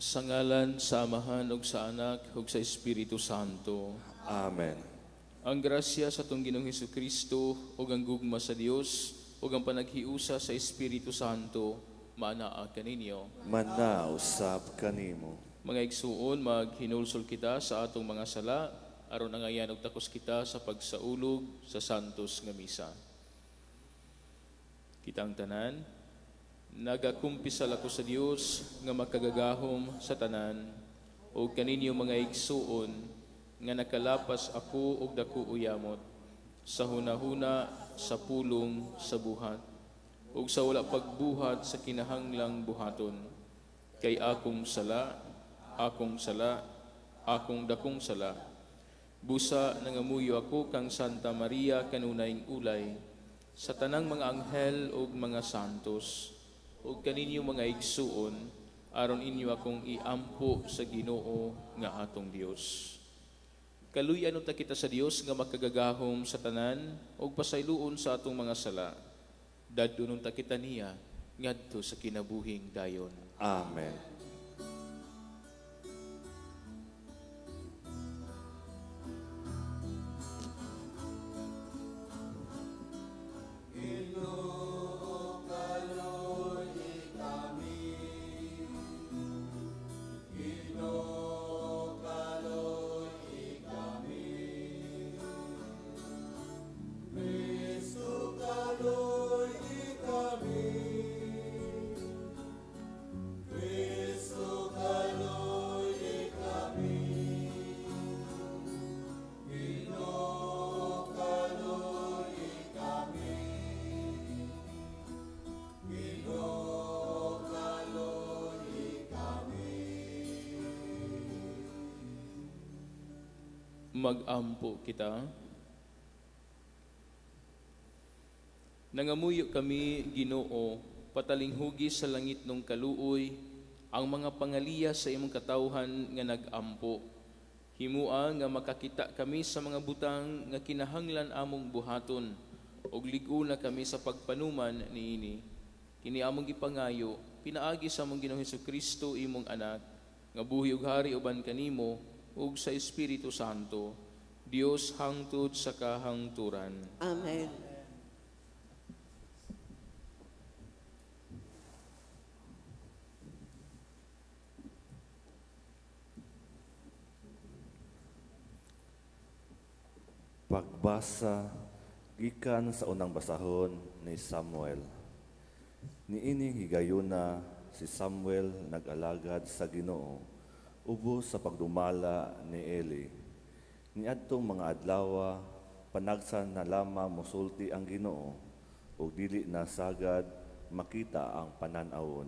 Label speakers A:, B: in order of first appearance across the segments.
A: Sa ngalan sa Amahan ug sa Anak ug sa Espiritu Santo.
B: Amen.
A: Ang grasya sa atong Ginoong Hesukristo ug ang gugma sa Dios ug ang panaghiusa sa Espiritu Santo maanaa kaninyo.
B: Manausab kanimo.
A: Mga igsuon, maghinulsol kita sa atong mga sala aron angayan og takos kita sa pagsaulog sa santos nga misa. Kitang tanan, nagakumpisal ako sa Dios nga makagagahom sa tanan ug kaninyo, mga igsuon, nga nakalapas ako og dako uyamot sa hunahuna, sa pulong, sa buhat ug sa wala pagbuhat sa kinahanglang buhaton, kay akong sala, akong sala, akong dakong sala. Busa nangamuyo ako kang Santa Maria, kanunayng ulay, sa tanang mga anghel ug mga santos, ug kaninyo, mga igsuon, aron inyo akong iampo sa Ginoo nga atong Dios. Kaluy-an unta kita sa Dios nga makagagahom sa tanan ug pasayloon sa atong mga sala. Dad-on unta kita niya ngadto sa kinabuhing dayon.
B: Amen.
A: Magampo kita. Nangamuyo kami, Ginoo, patalinghugi sa langit nung kaluoy ang mga pangaliya sa imong katawhan nga nag-ampo. Himua nga makakita kami sa mga butang nga kinahanglan among buhaton ug lig-una kami sa pagpanuman niini. Kini among gipangayo pinaagi sa among Ginoong Hesukristo, imong anak, nga buhi ug hari uban kanimo ug sa Espiritu Santo, Dios hangtod sa kahangturan.
C: Amen.
B: Pagbasa gikan sa unang basahon ni Samuel. Niining higayuna si Samuel nag-alagad sa Ginoo ubos sa pagdumala ni Eli. Niadtong mga adlawa, panagsa na lamang mosulti ang Ginoo ug dili na sagad makita ang panan-awon.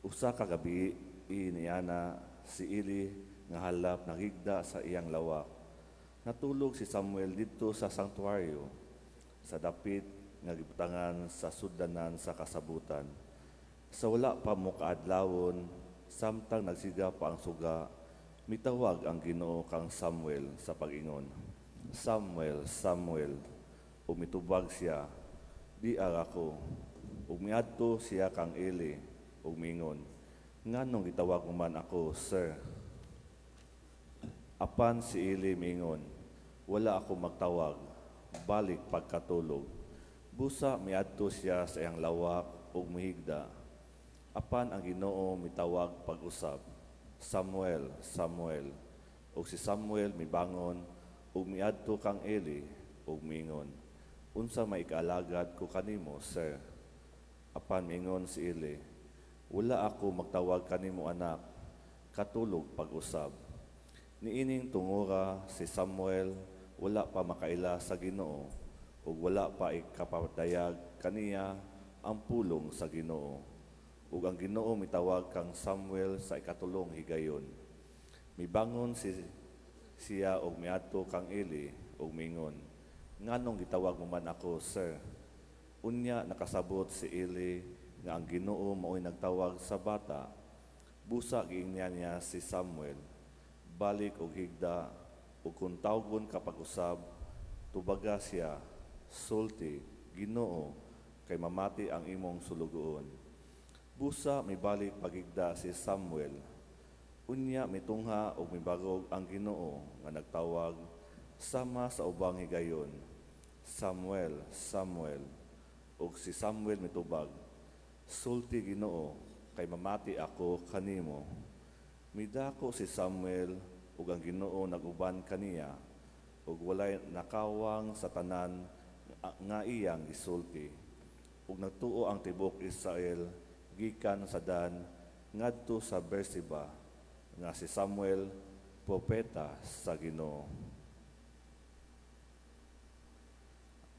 B: Usa ka gabi niana si Eli nga halap naghigda sa iyang lawak. Natulog si Samuel didto sa sanktuaryo sa dapit nga gibutangan sa sudlanan sa kasabutan. Sa wala pa mo kaadlawon, samtang nagsiga pa ang suga, mitawag ang Ginoo kang Samuel sa pag-ingon, "Samuel, Samuel." Ug mitubag siya, "Diara ko." Ug miadto siya kang Eli ug miingon, "Nganong gitawag mo man ako, sir?" Apan si Eli miingon, "Wala ako magtawag, balik pagkatulog." Busa miadto siya sa iyang lawak ug mihigda. Apan ang Ginoo mitawag pag-usab, "Samuel, Samuel." Ug si Samuel mibangon ug miadto kang Eli ug miingon, "Unsa may ikaalagad ko kanimo, sir?" Apan miingon si Eli, "Wala ako magtawag kanimo, anak, katulog pag-usab." Niining tungura si Samuel wala pa makaila sa Ginoo ug wala pa ikapadayag kaniya ang pulong sa Ginoo. Ug ang Ginoo mitawag kang Samuel sa ikatulong higayon. Mibangon siya og miadto kang Eli ug miingon, "Nganong gitawag mo man ako, sir?" Unya nakasabot si Eli nga ang Ginoo mao'y nagtawag sa bata. Busa giingnan niya si Samuel, "Balik og higda, ug kung tawgon ka pag-usab, tubaga siya, 'Sulti, Ginoo, kay mamati ang imong sulugoon.'" Busa mibalik paghigda si Samuel. Unya mitungha og mibagog ang Ginoo nga nagtawag sama sa ubang higayon, "Samuel, Samuel." Ug si Samuel mitubag, "Sulti, Ginoo, kay mamati ako kanimo." Midako si Samuel ug ang Ginoo nag-uban kaniya ug walay nakawang sa tanan nga iyang gisulti. Ug nagtuo ang tibuok Israel gikan sa Dan ngadto sa Berseba nga si Samuel propeta sa Ginoo.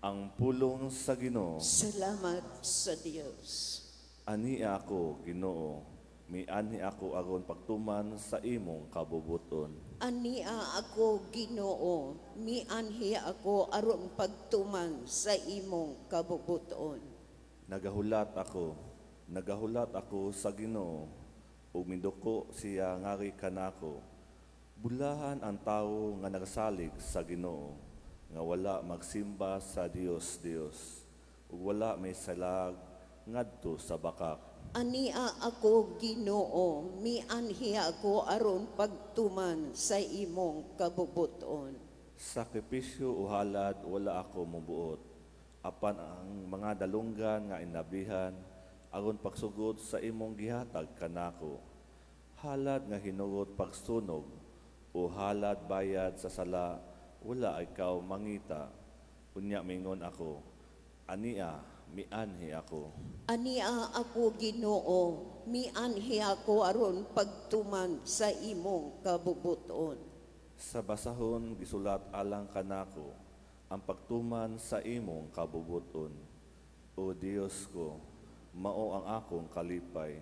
B: Ang pulong sa Ginoo.
C: Salamat sa Dios.
B: Ania ako, Ginoo, mianhi ako aron pagtuman sa imong kabubuton.
C: Ania ako, Ginoo, mianhi ako aron pagtuman sa imong kabubuton.
B: Nagahulat ako sa Ginoo, ug miduko siya ngari kanako. Bulahan ang tawo nga nagasalig sa Ginoo, nga wala magsimba sa Dios Dios, ug wala may salag ngadto sa bakak.
C: Ania ako, Ginoo, mianhi ako aron pagtuman sa imong kabubuton.
B: Sakripisyo o halad wala ako mobuot, apan ang mga dalunggan nga inablihan aron pagsugod sa imong gihatag kanako. Halad nga hinugot pagsunog o halad bayad sa sala wala ikaw mangita. Unya mingon ako, "Ania, mianhi ako."
C: Ania ako, Ginoo, mianhi ako aron pagtuman sa imong kabubuton.
B: Sa basahon gisulat alang kanako ang pagtuman sa imong kabubuton. O Dios ko, mao ang akong kalipay,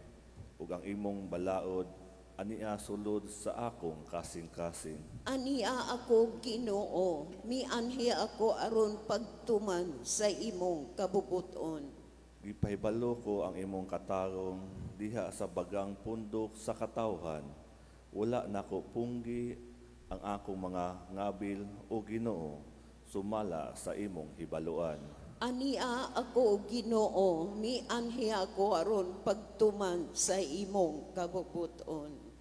B: ug ang imong balaod ania sulod sa akong kasing-kasing.
C: Ania ako, Ginoo, mianhi ako aron pagtuman sa imong kabubuton.
B: Gipahibalo ko ang imong katarong diha sa bagang pundok sa katawhan. Wala nako punggi ang akong mga ngabil, o Ginoo, sumala sa imong hibaluan.
C: Ania ako, Ginoo, mianhi ako aron pagtuman sa imong kabubuton.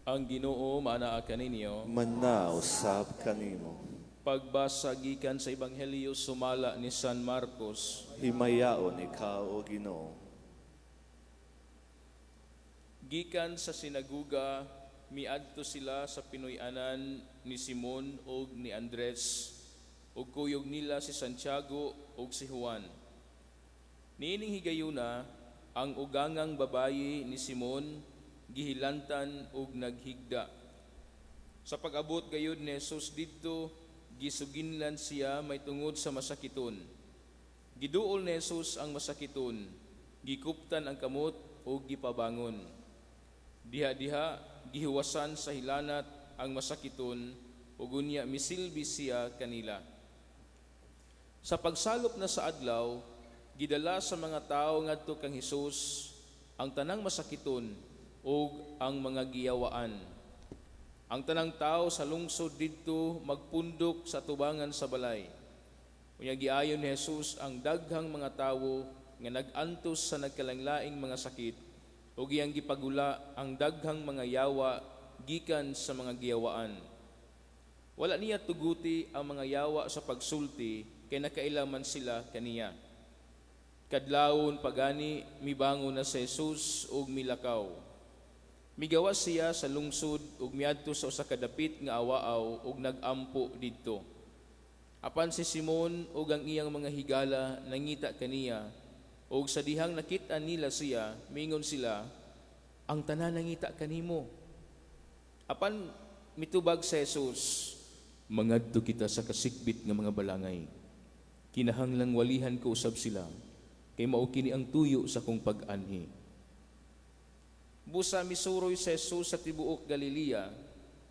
A: Ang Ginoo maanaa kaninyo.
B: Manausab kanimo.
A: Pagbasa gikan sa Ebanghelyo sumala ni San Marcos.
B: Himayaon ikaw, o Ginoo.
A: Gikan sa sinaguga, miadto sila sa pinuy-anan ni Simon ug ni Andres, ug kuyog nila si Santiago ug si Juan. Niining higayuna, ang ugangang babayi ni Simon gihilantan ug naghigda. Sa pag-abot gayud ni Jesus didto, gisuginlan siya may tungod sa masakiton. Giduol ni Jesus ang masakiton, gikuptan ang kamot ug gipabangon. Diha-diha gihuwasan sa hilanat ang masakiton ug unya misilbi siya kanila. Sa pagsalop na sa adlaw, gidala sa mga tawo ngadto kang Hesus ang tanang masakiton ug ang mga giyawaan. Ang tanang tao sa lungsod didto magpundok sa tubangan sa balay. Unya giayon ni Jesus ang daghang mga tawo nga nag-antos sa nagkalanglaing mga sakit ug iyang gipagula ang daghang mga yawa gikan sa mga giyawaan. Wala niya tuguti ang mga yawa sa pagsulti kay nakailaman sila kaniya. Kadlawon pagani mibangon na si Jesus ug milakaw. Migawas siya sa lungsod ug miadto sa usa ka dapit nga awaaw ug nagampo didto. Apan si Simon ug ang iyang mga higala nangita kaniya, ug sa dihang nakit-an nila siya, mingon sila, "Ang tanan nangita kanimo." Apan mitubag sa Jesus, "Mangadto kita sa kasikbit nga mga balangay. Kinahanglang walihan ko usab sila, kay mao kini ang tuyo sa kong pag-anhi." Busa misuroy sa Jesus sa tibuok Galilea,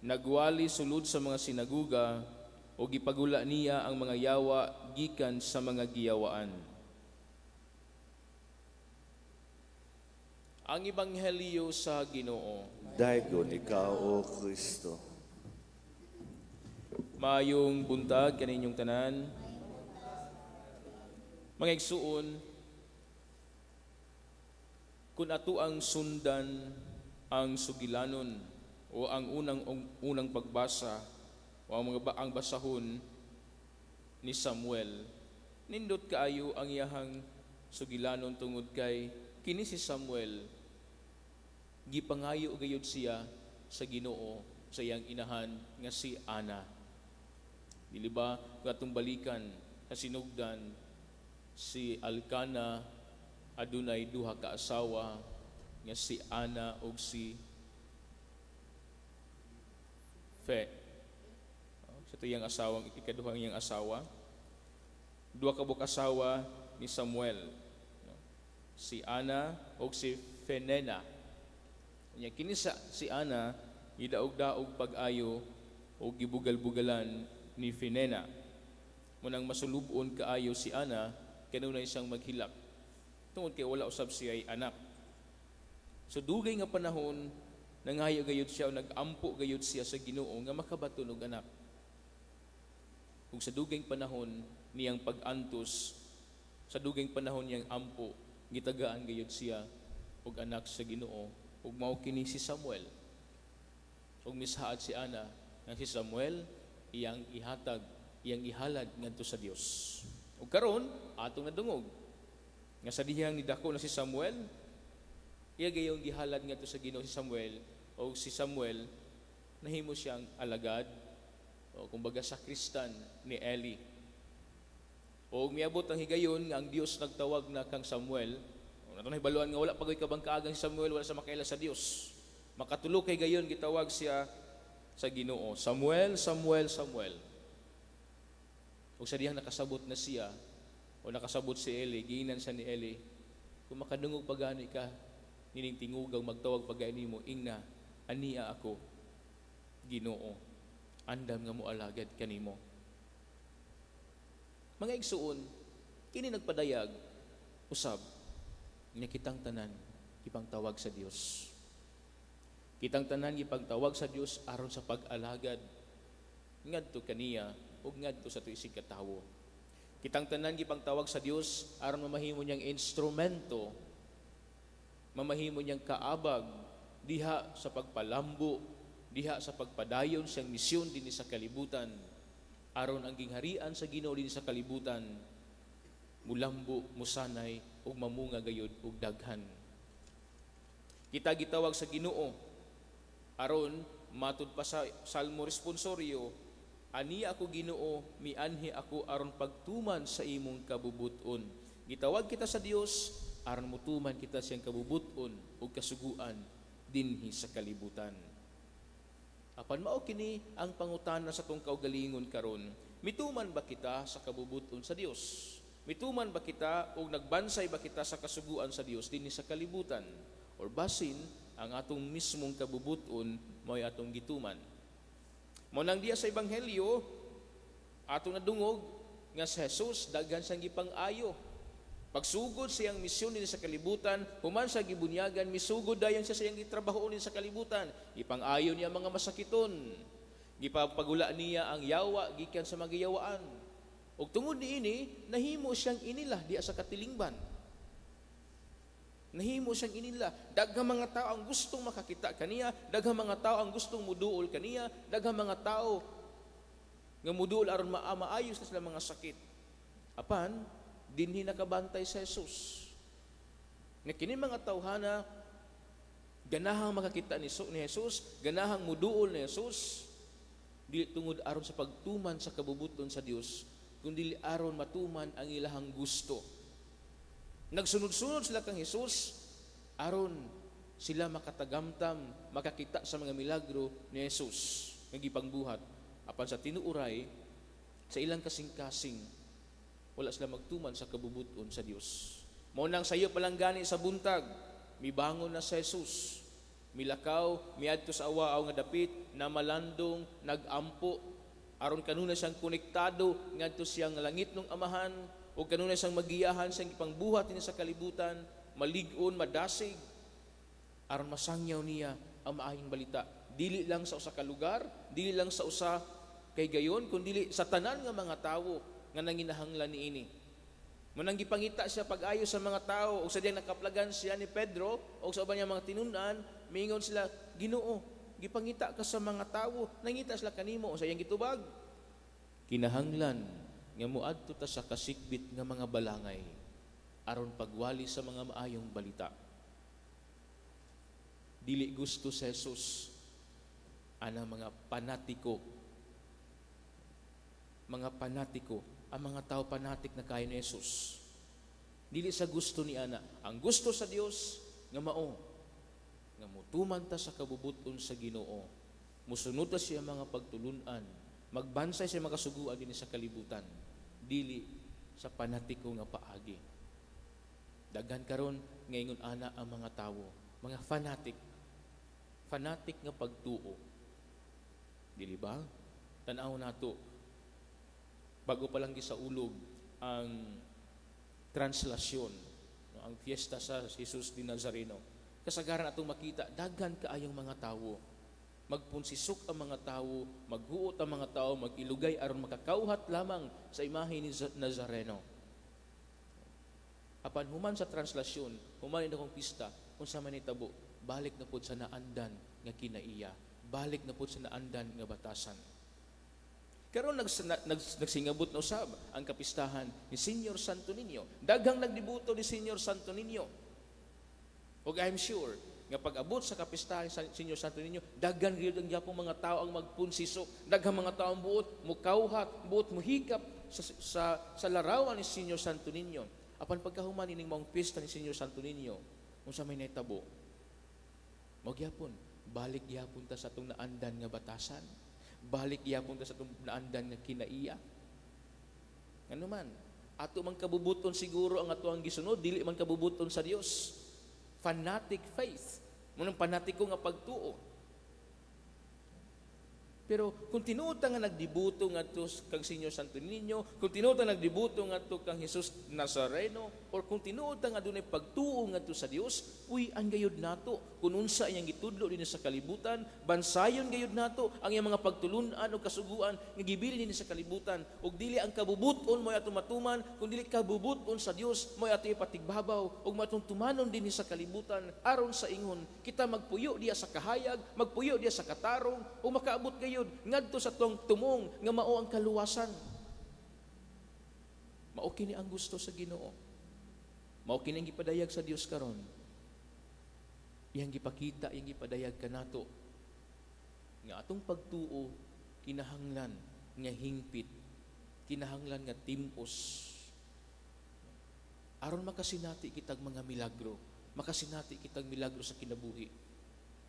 A: nagwali sulod sa mga sinaguga o gipagula niya ang mga yawa gikan sa mga giyawaan. Ang Ebanghelyo sa Ginoo.
B: Daygon ikaw, O Kristo.
A: Maayong buntag kaninyong tanan. Mga igsuon, kung ato ang sundan ang sugilanon o ang unang unang pagbasa o ang mga ang basahon ni Samuel, nindot kaayo ang iyahang sugilanon tungod kay kini si Samuel gipangayo gayud siya sa Ginoo sa iyang inahan nga si Ana. Dili ba kung atong balikan sa sinugdan, si Alcana adunay duha ka asawa nga si Ana ug si Fe. Sa iyang asawang ikaduhang iyang asawa. Duha ka buok asawa ni Samuel. Si Ana ug si Fenena. Nya kini sa si Ana gidaog-daog pag-ayo o gibugal-bugalan ni Fenena. Munang masulubon kaayo si Ana, kanunay siyang maghilak tungod kay wala usab siya ay anak. So dugay nga panahon nangayo gayud siya o nagampo gayud siya sa Ginoo nga makabaton og anak. Ug sa dugay panahon niyang pag-antos, sa dugay panahon niyang ampo, gitagaan gayud siya og anak sa Ginoo, ug mao kini si Samuel. Ug misaad si Ana nga si Samuel iyang ihatag, iyang ihalad ngadto sa Dios. Ug karon atong nadungog nga sa dihang nidako na si Samuel, iya gayong gihalad ngadto sa Ginoo si Samuel, o si Samuel nahimo siyang alagad o kumbaga sakristan ni Eli. O miabot ang higayon nga ang Dios nagtawag na kang Samuel. O nato nahibaluan nga wala pa goy kabangkaagan si Samuel, wala sa makaila sa Dios. Makatulo kay gayon gitawag siya sa Ginoo. "Samuel, Samuel, Samuel." Ug sa dihang nakasabot na siya o nakasabot si Eli, giinan siya ni Eli, "Kung makadungog pa gani ka nining tingugang magtawag pa gani nimo, ingna, 'Ania ako, Ginoo, andam nga moalagad kanimo.'" Mga igsuon, kini nagpadayag usab nga kitang tanan ipangtawag sa Dios. Kitang tanan gipangtawag sa Dios aron sa pag-alagad ngadto kaniya ug ngadto sa tuig katawo. Kitang tanan gipangtawag sa Dios aron mamahimo niyang instrumento, mamahimo niyang kaabag diha sa pagpalambo, diha sa pagpadayon siyang misyon dinhi sa kalibutan, aron ang gingharian sa Ginoo dinhi sa kalibutan mulambo, musanay ug mamunga gayud og daghan. Kita gitawag sa Ginoo aron matud pa sa Salmo responsorio, "Ania ako, Ginoo, mianhi ako aron pagtuman sa imong kabubuton." Gitawag kita sa Dios aron mutuman kita siyang kabubuton ug kasuguan dinhi sa kalibutan. Apan mao kini ang pangutana sa tong kaugalingon karon. Mituman ba kita sa kabubuton sa Dios? Mituman ba kita o nagbansay ba kita sa kasuguan sa Dios dinhi sa kalibutan? Or basin ang atong mismong kabubuton mao'y atong gituman? Mao nang diya sa ebanghelyo atong nadungog nga si Jesus daghan siyang gipang-ayo. Pagsugod sa iyang misyon dinhi sa kalibutan, human sa gibunyagan, misugod dayon siya sa iyang gitrabaho dinhi sa kalibutan. Gipang-ayo niya ang mga masakiton. Gipapagula niya ang yawa gikan sa mga giyawaan. Ug tungod niini, nahimo siyang inila diya sa katilingban. Nahimo siyang inila. Daghang mga tao ang gustong makakita kaniya, daghang mga tao ang gustong muduol kaniya, daghang mga tao nga muduol aron maayos na sila mga sakit. Apan dinhi nakabantay sa Jesus nga kini mga tawhana ganahang makakita ni Jesus, ganahang muduol ni Jesus, dili tungod aron sa pagtuman sa kabubuton sa Dios, kundi aron matuman ang ilahang gusto. Nagsunod-sunod sila kang Jesus aron sila makatagamtam, makakita sa mga milagro ni Jesus nga gipangbuhat. Apan sa tinuuray, sa ilang kasing-kasing, wala sila magtuman sa kabubuton sa Dios. Mao nang sayo pa lang gani sa buntag, mibangon na sa Jesus. Milakaw, miadto sa awaaw nga dapit, na malandong, nagampo, aron kanunay siyang konektado ngadto siyang langit ng Amahan, o kanunay siyang magiyahan siyang ipangbuhat niya sa kalibutan, malig-on, madasig, aron masangyaw niya ang maayong balita. Dili lang sa usa ka lugar, dili lang sa usa kay gayon, kundi sa tanan nga mga tawo nga nanginahanglan niini. Munang gipangita siya pag-ayo sa mga tao ug sa diyang nakaplagan siya ni Pedro o sa uban niya mga tinun-an, miingon sila, "Ginoo, gipangita ka sa mga tawo, nangita sila kanimo." Sa iyang gitubag, "Kinahanglan nga moadto ta sa kasikbit nga mga balangay aron pagwali sa mga maayong balita." Dili gusto sa Jesus anang mga panatiko. Mga panatiko, ang mga tao panatik na kaayo ni Jesus. Dili sa gusto ni ana. Ang gusto sa Dios nga mao nga mutuman ta sa kabubuton sa Ginoo. Musunod ta siya mga pagtulunan, magbansay siya mga kasuguan dinhi sa kalibutan. Dili sa panatiko nga paagi. Daghan karon nga ingon ana ang mga tawo, mga fanatic. Fanatic nga pagtuo. Dili ba? Tan-aw nato. Bago pa lang gisaulog ang translasyon, no, ang fiesta sa Jesus di Nazareno. Kasagaran atong makita, daghan kaayong mga tawo. Magpunsisok ang mga tawo, maghuot ang mga tawo, magilugay aron makakauhat lamang sa imahe ni Nazareno. Apan human sa translasyon, human ni akong pista, unsa man nitabo, balik na pud sa naandan nga kinaiya, balik na pud sa naandan nga batasan. Karon nagsingabot na usab ang kapistahan ni Senior Santo Niño. Daghang nagdibuto ni Senior Santo Niño. Ug I'm sure nga pag-abot sa kapistahan sa Senior Santo Niño, daghan gyud ang gyapong mga tao ang magpunsiso, daghang mga tao ang buot mukawhat, buot muhikap sa larawan ni Senior Santo Niño. Apan pagkahuman ining maong pista ni Senior Santo Niño, unsa may nahitabo? Mao gyapon, balik gyapon ta sa atong naandan nga batasan. Balik gyapon ta sa atong naandan nga kinaiya. Ano man, ato man kabubuton siguro ang ato ang gisunod, dili man kabubuton sa Dios. Fanatic faith. Munang panatiko nga pagtuo. Pero kung tinuod ta nga nagdibuto ngadto kang Senyor Santo Niño, kung tinuod ta nagdibuto ngadto kang Jesus Nazareno, or kung tinuod ta nga dunay pagtuo ngadto sa Dios, puy-an gayud nato kung unsa iyang gitudlo dinhi sa kalibutan, bansayon gayud nato ang iyang mga pagtulun-an o kasuguan nga gibilin dinhi sa kalibutan, ug dili ang kabubut-on mo atong matuman, kun dili kabubut-on sa Dios mo ato ipatigbabaw ug matong tumanon dinhi sa kalibutan aron sa ingon kita magpuyo diya sa kahayag, magpuyo diya sa katarong, ug makaabot gayud ngadto sa tuang tumong nga mao ang kaluwasan. Mao kini ang gusto sa Ginoo. Mao kini ang gipadayag sa Dios karon. Iyang gipakita, iyang gipadayag kanato nga atong pagtuo kinahanglan nga hingpit, kinahanglan nga timpos aron makasinati kitag mga milagro, makasinati kitag milagro sa kinabuhi.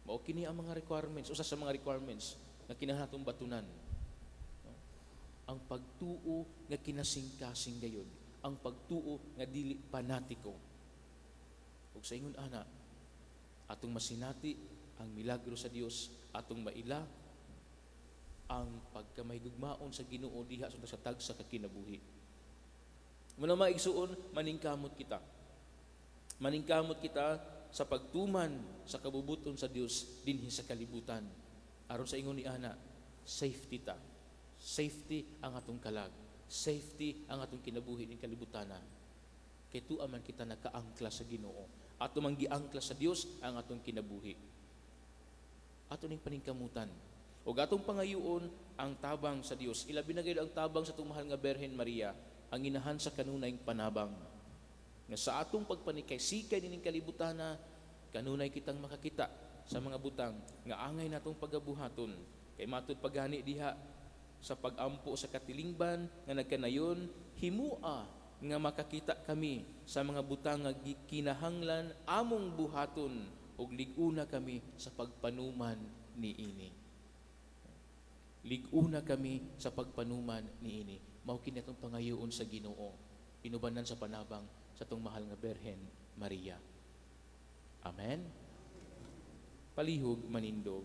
A: Mao kini ang mga requirements, usa sa mga requirements nga kinahanglan atong batunan. No? Ang pagtuo nga kinasingkasing gayud, ang pagtuo nga dili panatiko. Ug sa ingon ana, atong masinati ang milagro sa Dios, atong maila ang pagkamahigugmaon sa Ginoo diha sa tagsa ka kinabuhi. Muna mga igsuon, maningkamot kita. Maningkamot kita sa pagtuman sa kabubuton sa Dios dinhi sa kalibutan. Aron sa ingon ni ana, safety ta. Safety ang atong kalag. Safety ang atong kinabuhi ning kalibutana. Kay tuwa man kita nakaangkla sa Ginoo. Ato man giangkla sa Dios ang atong kinabuhi. Ato ning paningkamutan. Ug atong pangayuon ang tabang sa Dios. Ilabi na gayud ang tabang sa atong mahal nga Berhen Maria, ang inahan sa kanunayng panabang. Nga sa atong pagpanikay-sikay nining kalibutana, kanunay kitang makakita sa mga butang nga angay natong pagabuhaton. Kay matud pagani diha sa pagampo sa katilingban nga nagkanayon, himua nga makakita kami sa mga butang nga kinahanglan among buhaton. Ug lig-una kami sa pagpanuman niini. Lig-una kami sa pagpanuman niini. Mao kini atong pangayoon sa Ginoo, inubanan sa panabang sa atong mahal nga Berhen Maria. Amen. Palihog manindog.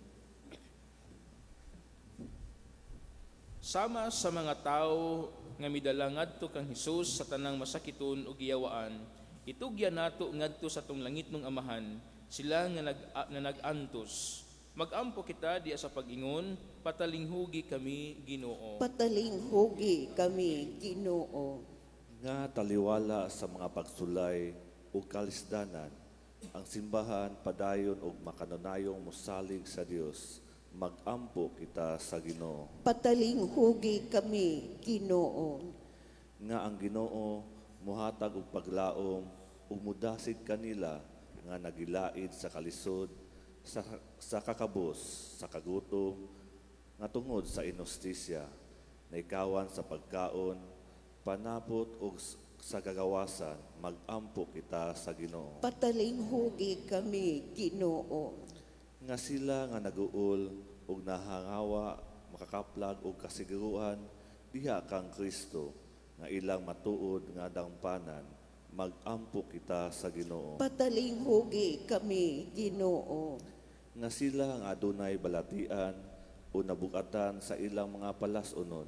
A: Sama sa mga tao nga midala ngadto kang Hesus sa tanang masakiton ug giyawaan, itugyan nato ngadto sa atong langitnong Amahan sila nga nag-antos. Magampo kita diya sa pag-ingon, patalinghugi kami, Ginoo.
C: Patalinghugi kami, Ginoo.
B: Nga taliwala sa mga pagsulay ug kalisdanan, ang simbahan padayon og makanunayong mosalig sa Dios. Magampo kita sa Ginoo.
C: Patalinghugi kami, Ginoo.
B: Nga ang Ginoo mohatag og paglaom ug mudasig kanila nga nagilaid sa kalisod, sa kakabos, sa kagutom, nga tungod sa inustisya, naikawan sa pagkaon, panapot ug sa kagawasan. Magampo kita sa Ginoo.
C: Patalinghugi kami, Ginoo.
B: Nga sila nga naguol ug nahangawa makakaplag og kasiguruhan diha kang Kristo nga ilang matuod nga dangpanan. Magampo kita sa Ginoo.
C: Patalinghugi kami, Ginoo.
B: Nga sila nga adunay balatian o nabukatan sa ilang mga palas-unon,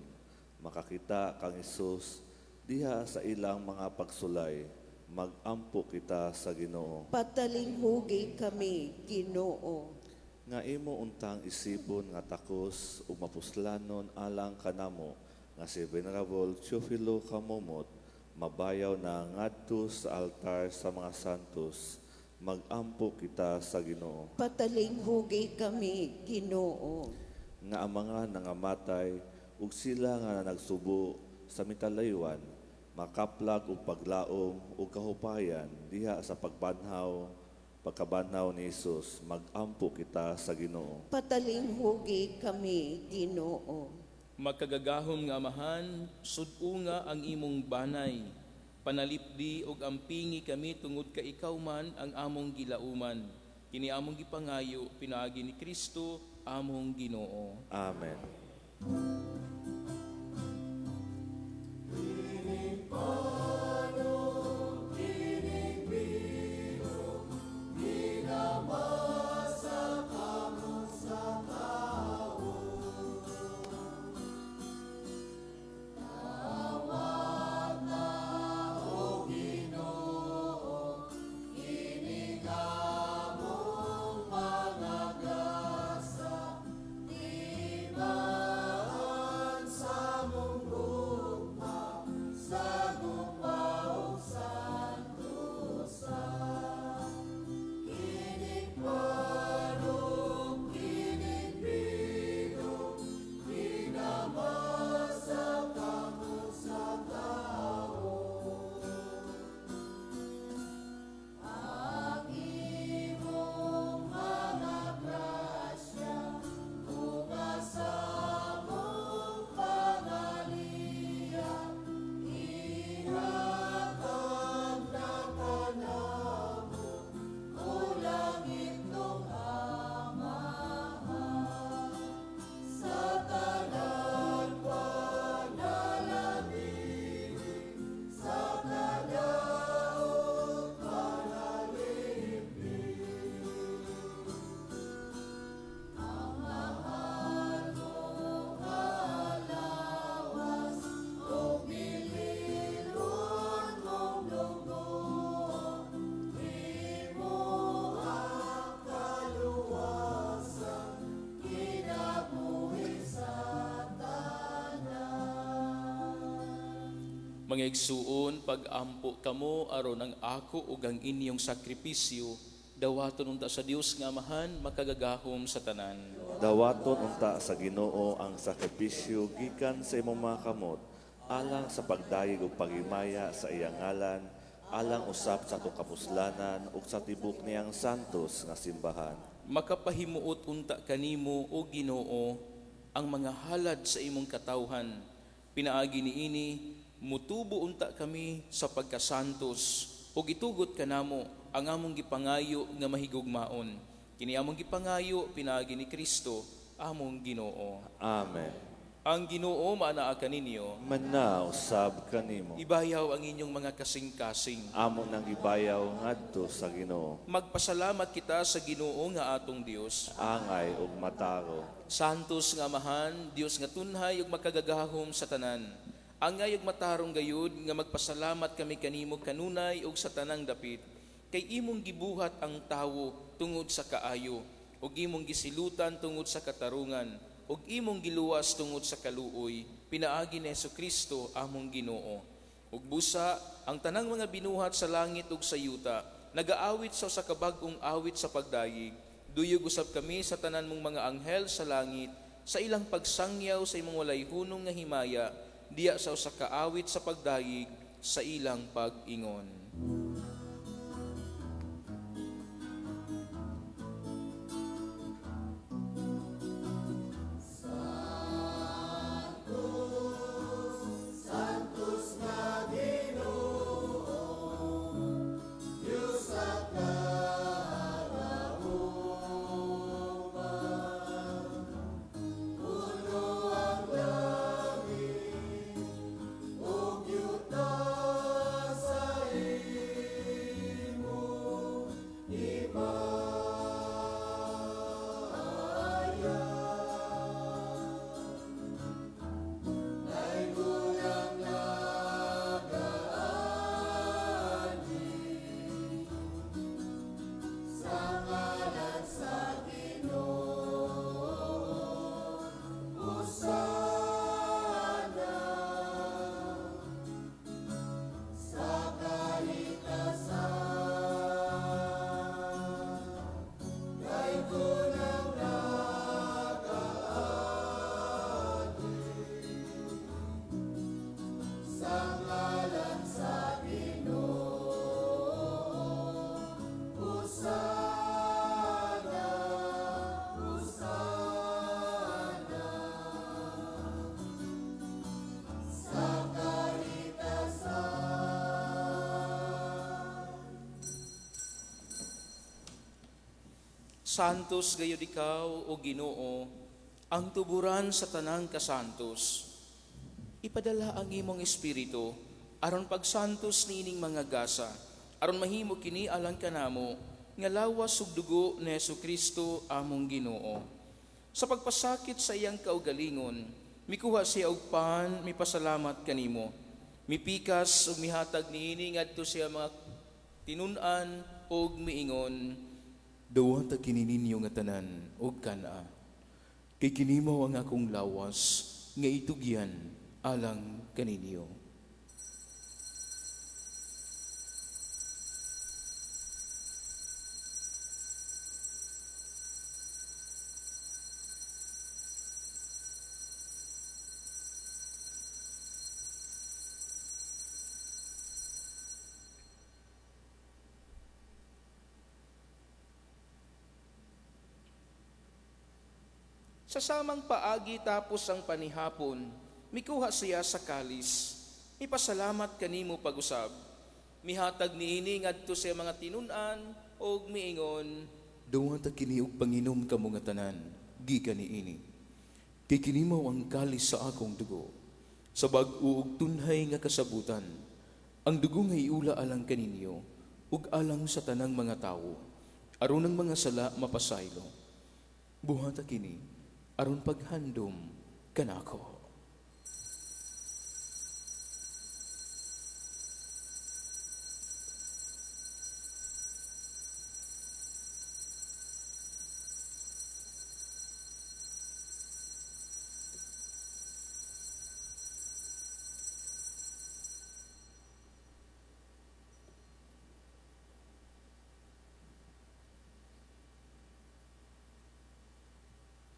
B: makakita kang Hesus diha sa ilang mga pagsulay. Magampo kita sa Ginoo.
C: Patalinghugi kami, Ginoo.
B: Nga imo untang isipon nga takos ug mapuslanon alang kanamo nga si Venerable Teofilo Camomot mabayaw na ngadto sa altar sa mga santos. Magampo kita sa Ginoo.
C: Patalinghugi kami, Ginoo.
B: Nga ang mga nangamatay ug sila nga nagsubo sa mitalaywan makaplag og paglaom ug kahupayan diha sa pagkabanhaw ni Hesus. Magampo kita sa Ginoo.
C: Patalinghugi kami, Ginoo.
A: Makagagahom nga Amahan, sud-unga ang imong banay. Panalipdi og ampingi kami tungod ka ikaw man ang among gilauman. Kini among gipangayo pinaagi ni Kristo among Ginoo.
B: Amen.
A: Mga igsuon, pag-ampo kamo aron ang ako ug ang inyong sakripisyo dawaton unta sa Dios nga Amahan makagagahom sa tanan.
B: Dawaton unta sa Ginoo ang sakripisyo gikan sa imong mga kamot alang sa pagdayeg ug paghimaya sa iyang ngalan, alang usab sa atong kapuslanan ug sa tibok niyang santos nga simbahan.
A: Makapahimuot unta kanimo o Ginoo ang mga halad sa imong katawhan. Pinaagi niini mutubo unta kami sa pagkasantos ug itugot kanamo ang among gipangayo nga mahigugmaon. Kini among gipangayo pinaagi ni Kristo among Ginoo.
B: Amen.
A: Ang Ginoo maanaa kaninyo.
B: Mana usab kanimo.
A: Ibayaw ang inyong mga kasing-kasing.
B: Amo nang gibayaw ngadto sa Ginoo.
A: Magpasalamat kita sa Ginoo nga atong Dios.
B: Angay ug mataro.
A: Santos nga Amahan, Dios nga tunhay ug makagagahom sa tanan. Angay ug matarong gayud nga magpasalamat kami kanimo kanunay ug sa tanang dapit. Kay imong gibuhat ang tawo tungod sa kaayo, ug imong gisilutan tungod sa katarungan, ug imong giluwas tungod sa kaluoy, pinaagi ni Hesukristo among Ginoo. Ug busa ang tanang mga binuhat sa langit ug sa yuta, nagaawit sa usa ka bag-ong awit sa pagdayeg. Duyog usab kami sa tanan mong mga anghel sa langit, sa ilang pagsangyaw sa imong walay hunong nga himaya, diya sa usa ka awit sa pagdayeg sa ilang pag-ingon. Santos gayud ikaw, o Ginoo, ang tuburan sa tanang kasantos. Ipadala ang imong espiritu aron pagsantos niining mga gasa, aron mahimo kini alang kanamo nga lawas ug dugo ni Hesukristo among Ginoo. Sa pagpasakit sa iyang kaugalingon, mikuha siya og pan, mipasalamat kanimo. Mipikas ug mihatag niini ngadto siya mga tinun-an ug miingon, "Duwata kini ninyo nga tanan ug kan-a. Kay kini mao ang akong lawas nga itugyan alang kaninyo." Sa samang paagi tapos ang panihapon, mikuha siya sa kalis. Mipasalamat kanimo pag-usab. Mihatag niini ngadto sa mga tinun-an og miingon, "Duwata kini og panginom kamo nga tanan, gikan niini. Kay kini mao ang kalis sa akong dugo, sa bag-o ug tunhay nga kasabutan. Ang dugo nga iula alang kaninyo ug alang sa tanang mga tawo, aron ang mga sala mapasaylo. Buhata kini aron paghandom kanako."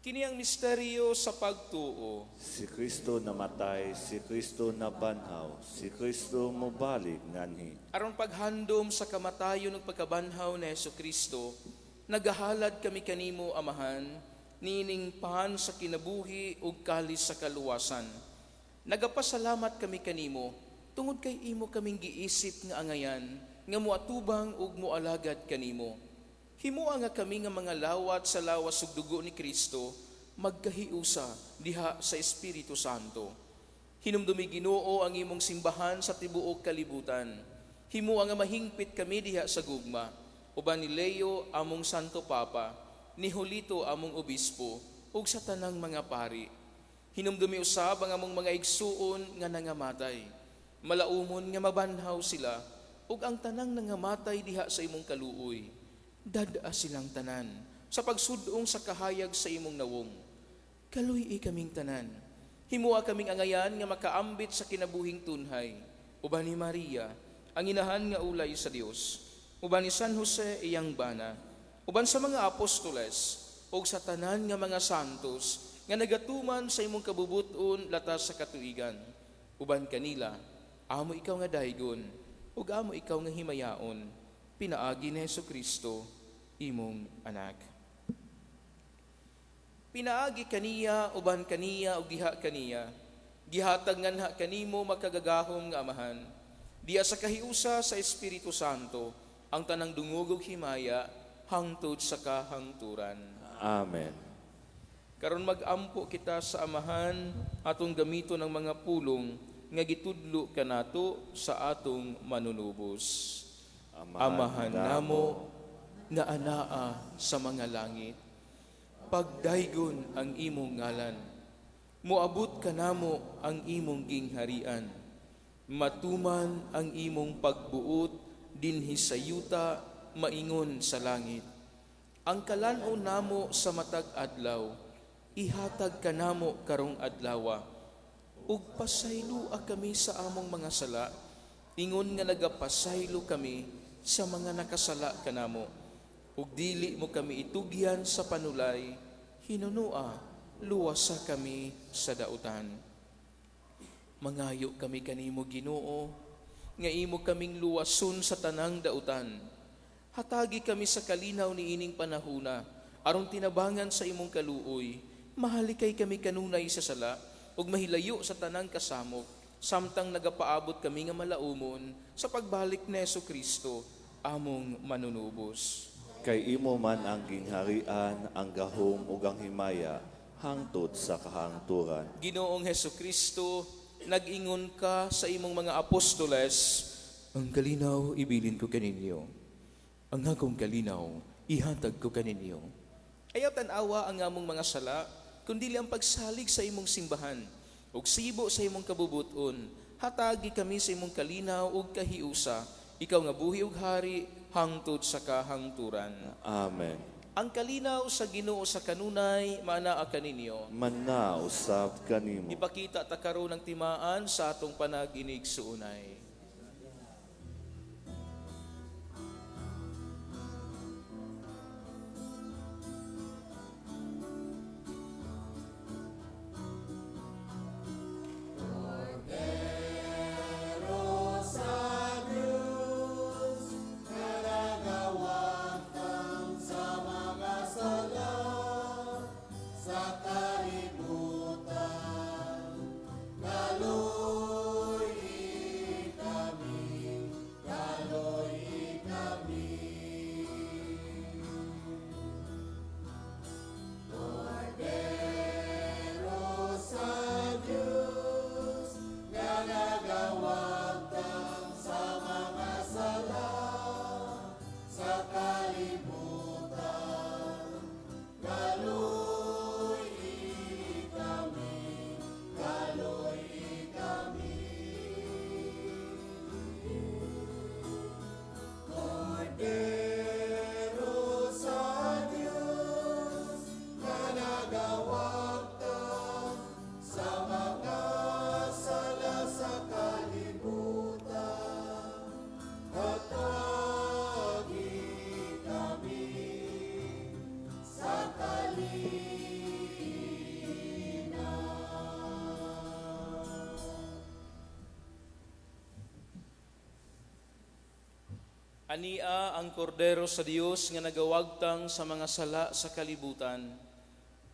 A: Kini ang misteryo sa pagtuo.
B: Si Kristo namatay, si Kristo nabanhaw, si Kristo mobalik nganhi.
A: Aron paghandom sa kamatayon ug pagkabanhaw ni Hesukristo, nagahalad kami kanimo, Amahan, niining pan sa kinabuhi ug kalis sa kaluwasan. Nagapasalamat kami kanimo tungod kay imo kaming giisip nga angayan nga moatubang ug moalagad kanimo. Himoa nga kami nga mga lawat sa lawas ug dugo ni Kristo magkahiusa diha sa Espiritu Santo. Hinumdumi, Ginoo, ang imong simbahan sa tibuok kalibutan. Himoa nga mahingpit kami diha sa gugma. Uban ni Leo among Santo Papa, ni Julito among obispo, ug sa tanang mga pari. Hinumdumi usab ang among mga igsuon nga nangamatay. Malaumon nga mabanhaw sila, ug ang tanang nangamatay diha sa imong kaluoy. Dad-a silang tanan sa pagsudong sa kahayag sa imong nawong. Kaluy-i kaming tanan. Himua kaming angayan nga makaambit sa kinabuhing tunhay. Uban ni Maria, ang inahan nga ulay sa Dios. Uban ni San Jose iyang bana. Uban sa mga apostoles ug sa tanan nga mga santos nga nagatuman sa imong kabubuton latas sa katuigan. Uban kanila, amo ikaw nga daygon ug amo ikaw nga himayaon, pinaagi ni Hesukristo, imong anak. Pinaagi kaniya, uban kaniya, ug diha kaniya, gihatag nganha kanimo makagagahom nga Amahan, diha sa kahiusa sa Espiritu Santo, ang tanang dungog ug himaya hangtod sa kahangturan.
B: Amen.
A: Karon mag-ampo kita sa Amahan atong gamiton ang mga pulong nga gitudlo kanato sa atong manunubos. Amahan namo nga anaa sa mga langit, pagdaygon ang imong ngalan. Moabot kanamo ang imong gingharian. Matuman ang imong pagbuot dinhi sa yuta maingon sa langit. Ang kalan-on namo sa matag adlaw, ihatag kanamo karong adlawa. Ug pasayloa kami sa among mga sala, ingon nga nagapasaylo kami sa mga nakasala kanamo. Ug dili mo kami itugyan sa panulay, hinunua, luwasa kami sa dautan. Mangayo kami kanimo, Ginoo, nga imo kaming luwason sa tanang dautan. Hatagi kami sa kalinaw niining panahuna, aron tinabangan sa imong kaluoy, mahalikay kami kanunay sa sala, ug mahilayo sa tanang kasamok, samtang nagapaabot kami nga malaumon sa pagbalik ni Hesukristo, among manunubos.
B: Kay imo man ang gingharian, ang gahom ug ang himaya hangtod sa kahangturan.
A: Ginoong Hesukristo, nag-ingon ka sa imong mga apostoles, "Ang kalinaw ibilin ko kaninyo. Ang akong kalinaw ihatag ko kaninyo." Ayaw tan-awa ang among mga sala, kundi ang pagsalig sa imong simbahan ug sibo sa imong kabubuton. Hatagi kami sa imong kalinaw ug kahiusa, ikaw nga buhi ug hari hangtod sa kahangturan.
B: Amen.
A: Ang kalinaw sa Ginoo sa kanunay maanaa kaninyo.
B: Mana usab kanimo.
A: Ipakita ta karon ang timaan sa atong panag-inig suunay. Ania ang kordero sa Dios nga nagawagtang sa mga sala sa kalibutan.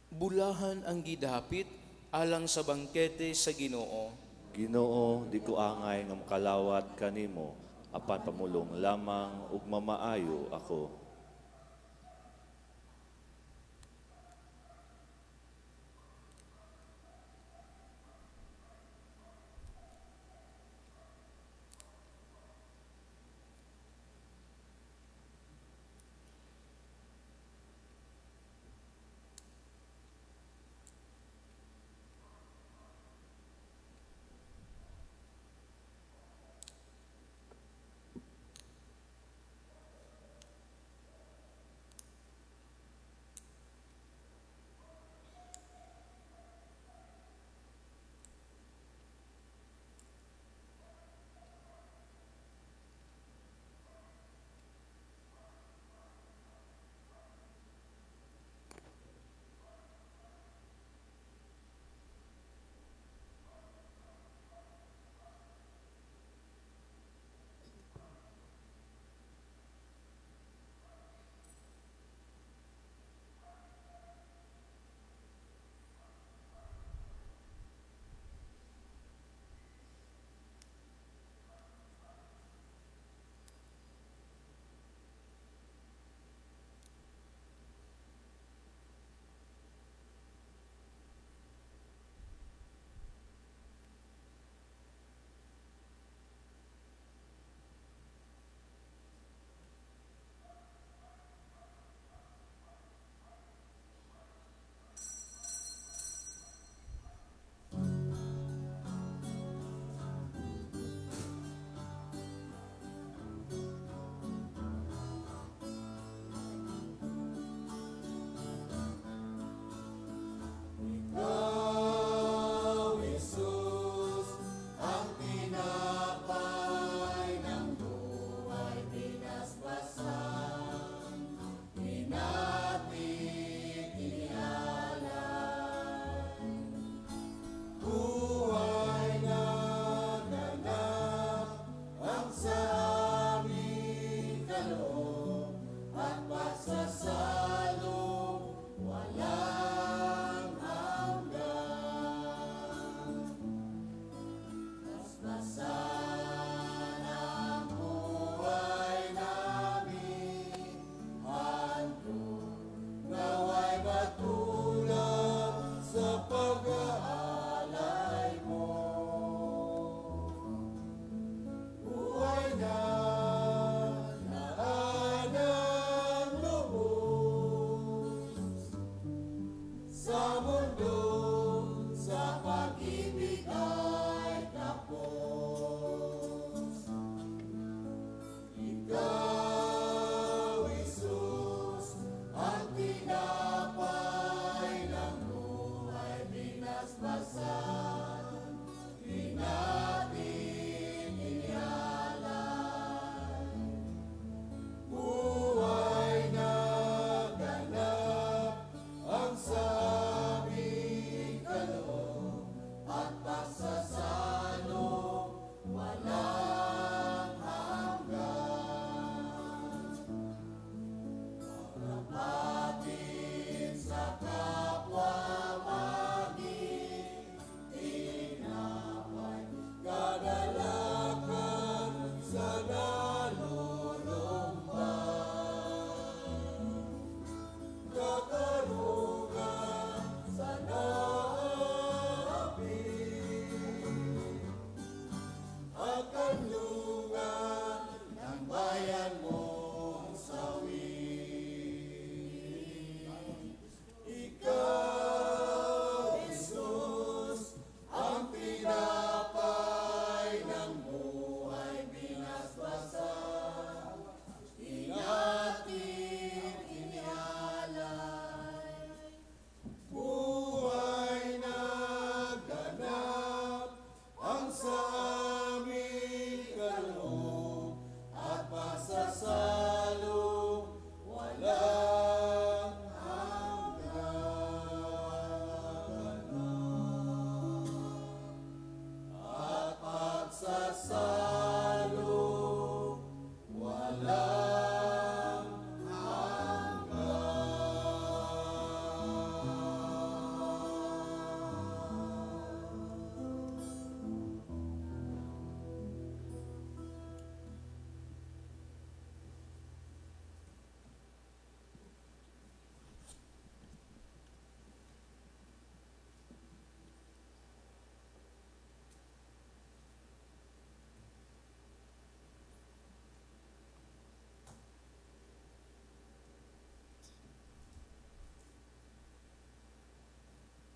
A: Bulahan ang gidapit alang sa bangkete sa Ginoo.
B: Ginoo, di ko angay nga makalawat kanimo, Apan pamulong lamang ug mamaayo ako.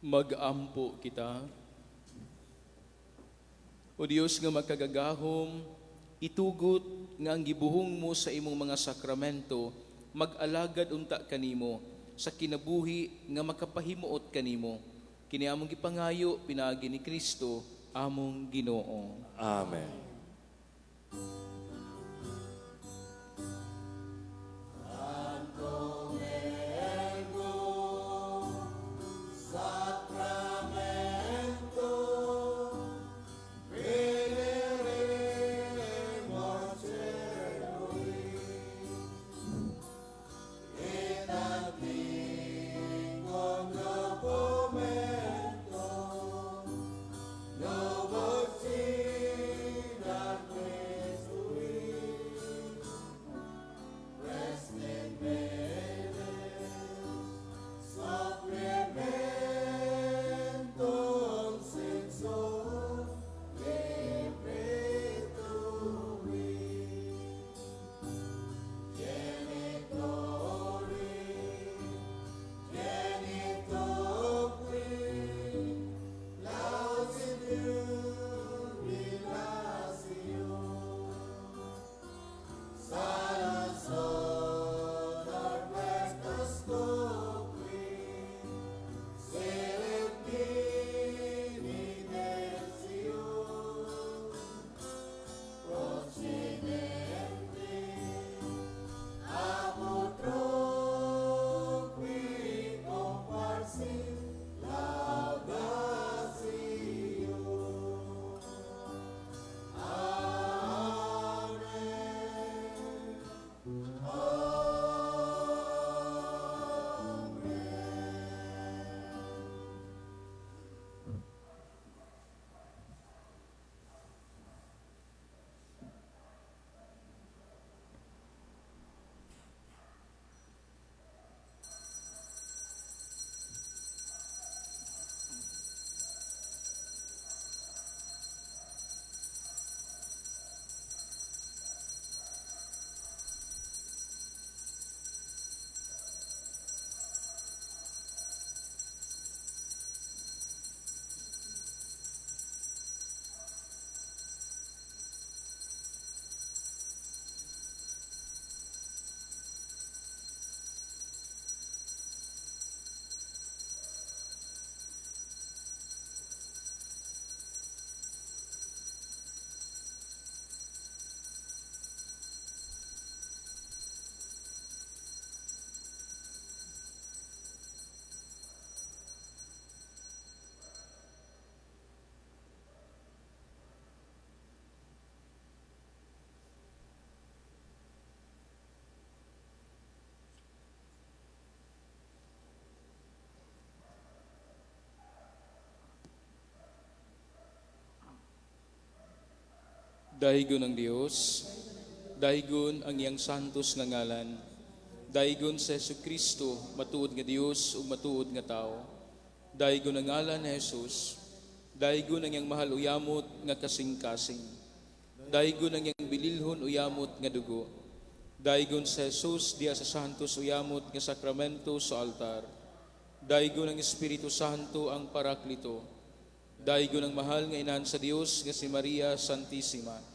A: Mag-ampo kita. O Dios nga makagagahom, itugot nga ang gibuhong mo sa imong mga sakramento, mag-alagad unta kanimo sa kinabuhi nga makapahimuot kanimo. Kini among gipangayo pinaagi ni Kristo among Ginoo.
B: Amen.
A: Daygon ang Dios, daygon ang iyang santos nga ngalan, daygon sa Hesukristo, matuod nga Dios ug matuod nga tawo. Daygon ang ngalan ni Jesus, daygon ang iyang mahal uyamot nga kasing-kasing. Daygon ang iyang bililhon uyamot nga dugo. Daygon sa Jesus diha sa santos uyamot nga sakramento sa altar. Daygon ang Espiritu Santo ang Paraklito. Daygon ang mahal nga inahan sa Dios nga si Maria Santissima.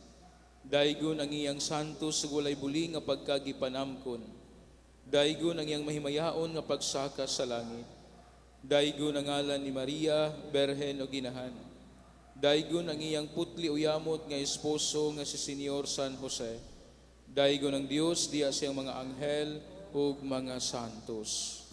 A: Daygon ang iyang santos ug walay buli nga pagkagipanamkon. Daygon ang iyang mahimayaon nga pagsaka sa langit. Daygon ang ngalan ni Maria, Berhen o Ginahan. Daygon ang iyang putli uyamot nga esposo nga si Senyor San Jose. Daygon ang Dios diha siyang mga anghel ug mga santos.